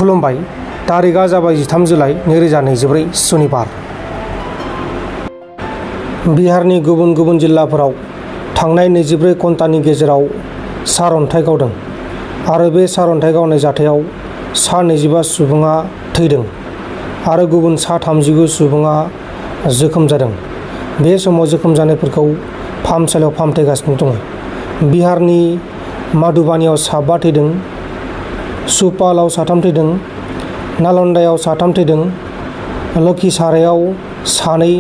खुलुमबाय। तारिखा जाबाय 13 जुलाइ 2024 सुनिबार। बिहारनि गुबुन गुबुन जिल्लाफोराव थांनाय 24 घन्टानि गेजेराव सारअन्थाइ गावदों आरो बे सारअन्थाइ गावनाय जाथायाव सा 25 सुबुङा थैदों आरो गुबुन सा 39 सुबुङा जोखोम जादों। बे समाव जोखोम जानायफोरखौ फाहामसालियाव फाहामथायगासिनो दङ। बिहारनि माधुबानियाव 5 थैदों, सुपालाव 3 थैदों, नालन्दायाव 3 थैदों, लखीसारायाव 2,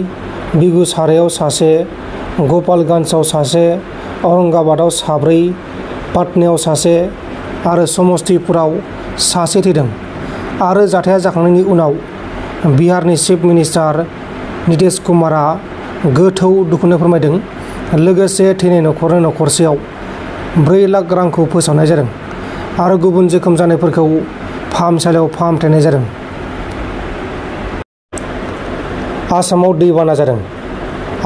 बेगुसरायाव 1, गपालगन्जआव 1, औरंगाबादाव 4, पाटनायाव 1 आरो समस्तीपुराव 1 थैदों। आरो जाथाया जाखांनायनि उनाव बिहारनि चिफ मिनिस्टार नीतीश कुमारआ गोथौ दुखु फोरमायदों। लोगोसे थैनाय नखरनो नखरसेयाव 4 लाख रांखौ फोसावनाय जादों आरो गुबुन जोखोम जानायफोरखौ फाहामसालियाव फाहामथायनाय जादों। आसामाव दैबाना जादों।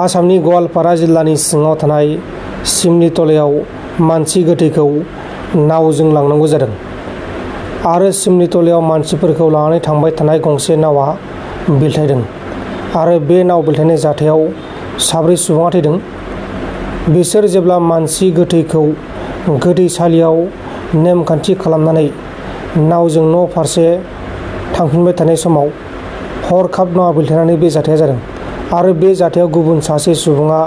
आसामनि गवालपारा जिल्लानि सिङाव थानाय सिमनीतलायाव मानसि गोथैखौ नावजों लांनांगौ जादों आरो सिमनीतलायाव मानसिफोरखौ लानानै थांबाय थानाय गंसे नावआ बेलथायदों आरो बे नाव बेलथायनाय जाथायाव 4 सुबुङा थैदों। बिसोर जेब्ला मानसि गोथैखौ गोथैसालियाव नेमखान्थि खालामनानै नावजों न' फारसे थांफिनबाय थानाय समाव हरखाब नावा बेलथायनानै बे जाथाया जादों आरो बे जाथायाव गुबुन सासे सुबुङा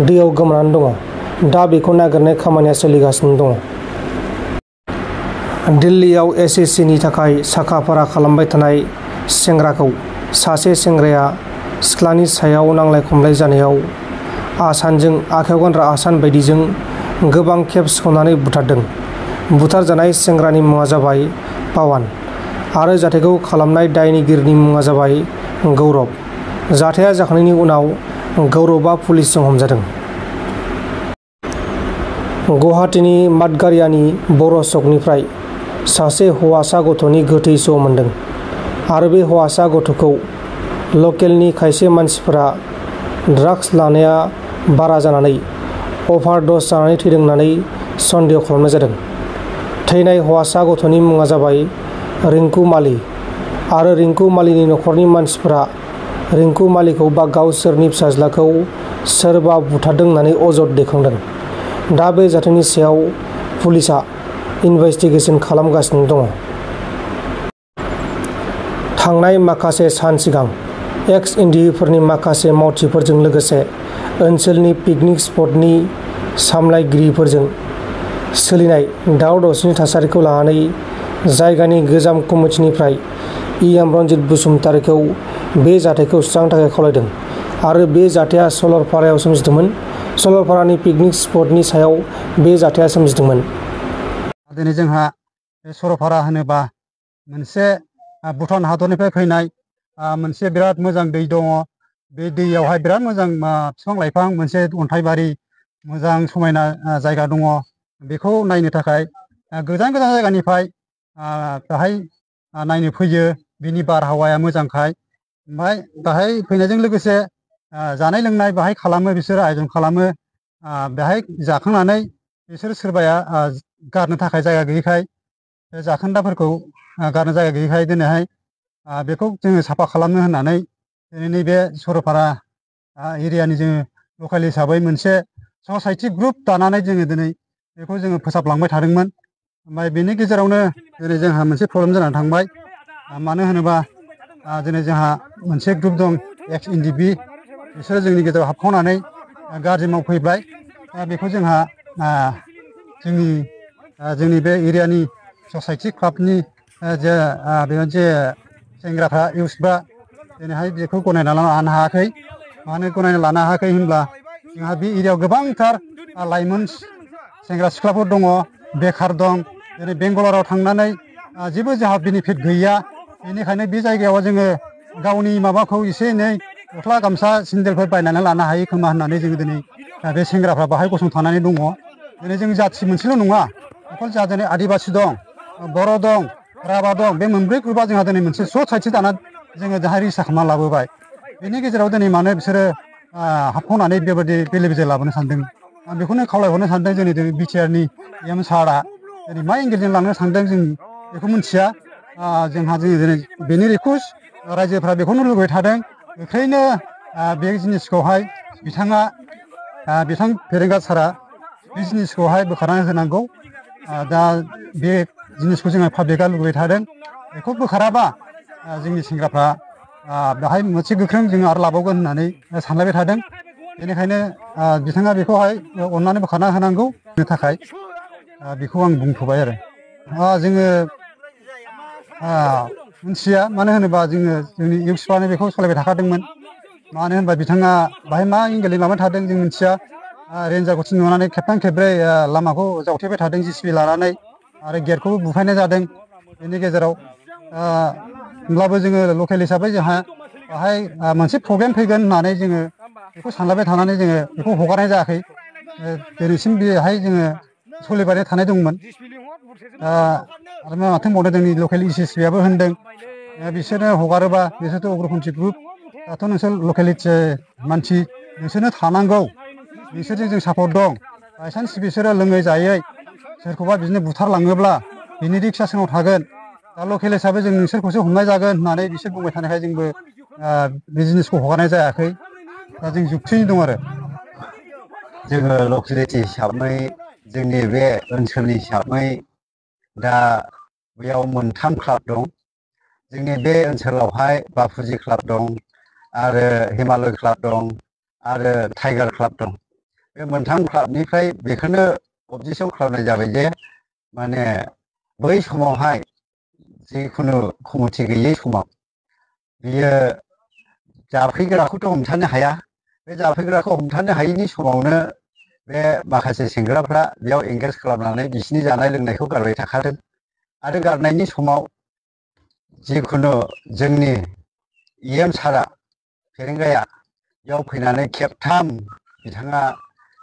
दैयाव गोमानानै दङ। दा बेखौ नागिरनाय खामानिया सोलिगासिनो दङ। दिल्लीयाव SSCनि थाखाय साखाफारा खालामबाय थानाय सेंग्राखौ सासे सेंग्राया सिख्लानि सायाव नांलाय खमलाय जानायाव आसानजों आखाइयाव गानग्रा आसान बायदिजों गोबां खेब सिख'नानै बुथारदों। बुथारजानाय सेंग्रानि मुङा जाबाय पावन आरो जाथायखौ खालामनाय दायनिगिरिनि मुङा जाबाय गौरब। जाथाया जाखांनायनि उनाव गौरबआ पुलिसजों हमजादों। गुवाहाटीनि मादगारियानि बर' चकनिफ्राय सासे हौवासा गथ'नि गोथै सह मोनदों आरो बे हौवासा गथ'खौ लकेलनि खायसे मानसिफोरा ड्राग्स लानाया बारा जानानै अभारड'ज जानानै थैदों होननानै सन्देह खालामनाय जादों। थैनाय हौवासा गथ'नि मुङा जाबाय रिंकु माली आरो रिंकु मालीनि नखरनि मानसिफोरा रिंकु मालीखौ बा गावसोरनि फिसाज्लाखौ सोरबा बुथारदों होननानै अजद दैखांदों। दा बे जाथायनि सायाव पुलिसआ इनभेस्टिगेसन खालामगासिनो दङ। थांनाय माखासे सान सिगां एक्स इन्डियफोरनि माखासे मावथिफोरजों लोगोसे ओनसोलनि पिकनिक स्पटनि सामलायगिरिफोरजों सोलिनाय दावराव-दावसिनि थासारिखौ लानानै जायगानि गोजाम कमिटिनिफ्राय EM रन्जित बसुमतारीखौ बे जाथायखौ सुस्रांनो थाखाय खावलायदों आरो बे जाथाया सलरपारायाव सोमजिदोंमोन। सलरपारानि पिकनिक स्पटनि सायाव बे जाथाया सोमजिदोंमोन। दिनै जोंहा बे सरलपारा होनोबा मोनसे भुटान हादरनिफ्राय फैनाय मोनसे बिराद मोजां दै दङ। बे दैयावहाय बिराद मोजां बिफां लाइफां, मोनसे अन्थाइबारि, मोजां समायना जायगा दङ। बेखौ नायनो थाखाय गोजान गोजान जायगानिफ्राय बेहाय नायनो फैयो। बिनि बारहावाया मोजांखाय ओमफ्राय बेहाय फैनायजों लोगोसे जानाय लोंनाय बेहाय खालामो, बिसोरो आयोजन खालामो। बेहाय जाखांनानै बिसोर सोरबाया गारनो थाखाय जायगा गैयैखाय बे जाखोन्दाफोरखौ गारनो जायगा गैयैखाय दिनैहाय बेखौ जोङो साफा खालामनो होननानै दिनै नैबे सरलपारा एरियानि जोङो लकेल हिसाबै मोनसे ससाइटि ग्रुप दानानै जोङो दिनै बेखौ जोङो फोसाबलांबाय थादोंमोन। ओमफ्राय बेनि गेजेरावनो दिनै जोंहा मोनसे प्रब्लेम जानानै थांबाय। मानो होनोबा दिनै जोंहा मोनसे ग्रुप दं एक्स NDP, बिसोरो जोंनि गेजेराव हाबखावनानै गाज्रि मावफैबाय। बेखौ जोंहा जोंनि बे एरियानि ससाइटि क्लाबनि जे सेंग्राफ्रा इउथफ्रा दिनैहाय बेखौ गनायना लानो हायाखै। मानो गनायना लानो हायाखै होनब्ला जोंहा बे एरियायाव गोबांथार लाइमोन सेंग्रा सिख्लाफोर दङ, बेखार दं। दिनै बेंगालराव थांनानै जेबो जोंहा बेनिफिट गैया। बेनिखायनो बे जायगायाव जोङो गावनि माबाखौ एसे एनै गस्ला गामसा सेन्देलफोर बायनानै लानो हायो खोमा होननानै जोङो दिनै बे सेंग्राफ्रा बाहाय गसंथानानै दङ। दिनै जों जाथि मोनसेल' नङा, अकल जोंहा दिनै आदिबासि दं, बर' दं, राभा दं। बे मोनब्रै ग्रुपआ जोंहा दिनै मोनसे ससाइटि दाना जोङो दाहाय रिसा खालामना लाबोबाय। बेनि गेजेराव दिनै मानो बिसोरो हाबखावनानै बेबायदि बेले बेजे लाबोनो सानदों। आं बेखौनो खावलायहरनो सानदों जोंनि BTR नि EM सारआ दिनै मा एंगेलजों लांनो सानदों जों बेखौ मिथिया। जोंहा दिनै बेनि रिकुवेस्ट रायजोफ्रा बेखौनो लुबैबाय थादों बेखायनो बे जिनिसखौहाय बिथां फेरेंगा सारा बे जिनिसखौहाय बोखारनानै होनांगौ दा बे जिनिसखौ जोङो पाब्लिकआ लुबैबाय थादों बेखौ बोखाराबा जोंनि सेंग्राफ्रा बेहाय मोनसे गोख्रों जोङो आरो लाबावगोन होननानै सानलायबाय थादों बेनिखायनो बिथाङा बेखौहाय अननानै बोखारना होनांगौ बेनि थाखाय बेखौ आं बुंथ'बाय आरो जोङो मिथिया मानो होनोबा जोंनि इउथ्सफ्रानो बेखौ सालायबाय थाखादोंमोन मानो होनबा बिथाङा बाहाय मा एंगेलनि माबा थादों जों मिथिया रेन्जारखौ नुनानै खेबथाम खेबब्रै लामाखौ जावथेबाय थादों JCB लानानै आरो गेटखौबो बुफायनाय जादों बेनि गेजेराव होमब्लाबो जोङो लकेल हिसाबै जोंहा बाहाय मोनसे प्रब्लेम फैगोन होननानै जोङो बेखौ सानलायबाय थानानै जोङो बेखौ हगारनाय जायाखै दिनैसिम बेहाय जोङो सोलिबाय थानाय दंमोन आरो माथो होनबावनो जोंनि लकेल SSBआबो होनदों बिसोरनो हगारोबा बिसोरथ' उग्रपन्थी ग्रुप दाथ' नोंसोर लकेलिटि मानसि नोंसोरनो थानांगौ बिसोरजों जों सापर्ट दं बायसान्स बिसोरो लोङै जायै सोरखौबा बिदिनो बुथारलाङोब्ला बिनि रिक्सआ सोरनाव थागोन दा लकेल हिसाबै जों नोंसोरखौसो हमनाय जागोन होननानै बिसोर बुंबाय थानायखाय जोंबो बे जिनिसखौ हगारनाय जायाखै दा जों जुक्तियैनो दं आरो जोङो लकेलिटि हिसाबै जोंनि बे ओनसोलनि हिसाबै दा बेयाव 3 क्लाब दं जोंनि बे ओनसोलावहाय बापुजि क्लाब दं आरो हिमालय क्लाब दं आरो टाइगार क्लाब दं बे 3 क्लाबनिफ्राय बेखौनो अबजेक्सन खालामनाय जाबाय जे माने बै समावहाय जिखुनु कमिटि गैयै समाव बियो जाफैग्राखौथ' हमथानो हाया बे जाफैग्राखौ हमथानो हायैनि समावनो बे माखासे सेंग्राफ्रा बेयाव एंगेज खालामनानै बिसिनि जानाय लोंनायखौ गारबाय थाखादों आरो गारनायनि समाव जिखुनु जोंनि EM सारा फेरेंगाया बेयाव फैनानै खेबथाम बिथाङा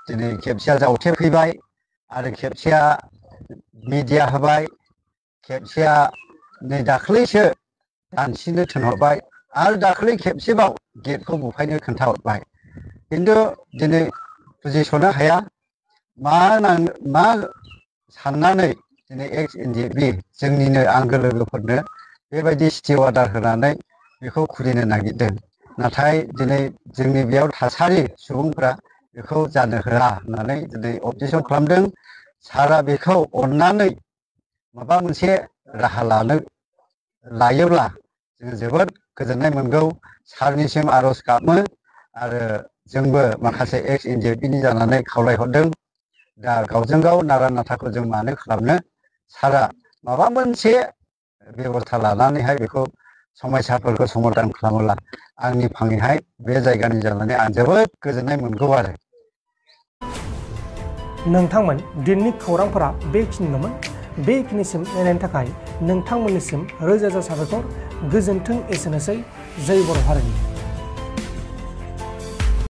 दिनै खेबसेया जावथेफैबाय आरो खेबसेया मिडिया होबाय खेबसेया नै दाख्लैसो दानसिनो थिनहरबाय आरो दाख्लै खेबसेबाव गेटखौ बुफायनो खोन्थाहरबाय खिन्थु दिनै बुजिस'नो हाया मा साननानै दिनै XNJP जोंनिनो आंगो लोगोफोरनो बेबायदि स्टे अर्डार होनानै बेखौ खुलिनो नागिरदों नाथाय दिनै जोंनि बेयाव थासारि सुबुंफ्रा बेखौ जानो होआ होननानै दिनै अबजेक्सन खालामदों सारा बेखौ अननानै माबा मोनसे राहा लायोब्ला जोङो जोबोद गोजोननाय मोनगौ सारनिसिम आर'ज गाबो आरो जोंबो माखासे XNJPनि जानानै खावलायहरदों दा गावजों गाव नारा नाथाखौ जों मानो खालामनो सारा माबा मोनसे बेबस्था लानानैहाय बेखौ समयसाफोरखौ समाधान खालामोब्ला आंनि फाङैहाय बे जायगानि जानानै आं जोबोद गोजोननाय मोनगौ आरो नोंथांमोन दिनैनि खौरांफोरा बेखिनिल'मोन बेखिनिसिम नायनायनि थाखाय नोंथांमोननिसिम रोजा रोजा साबायखर गोजोन्थों एसेनोसै जय बर' हारिनि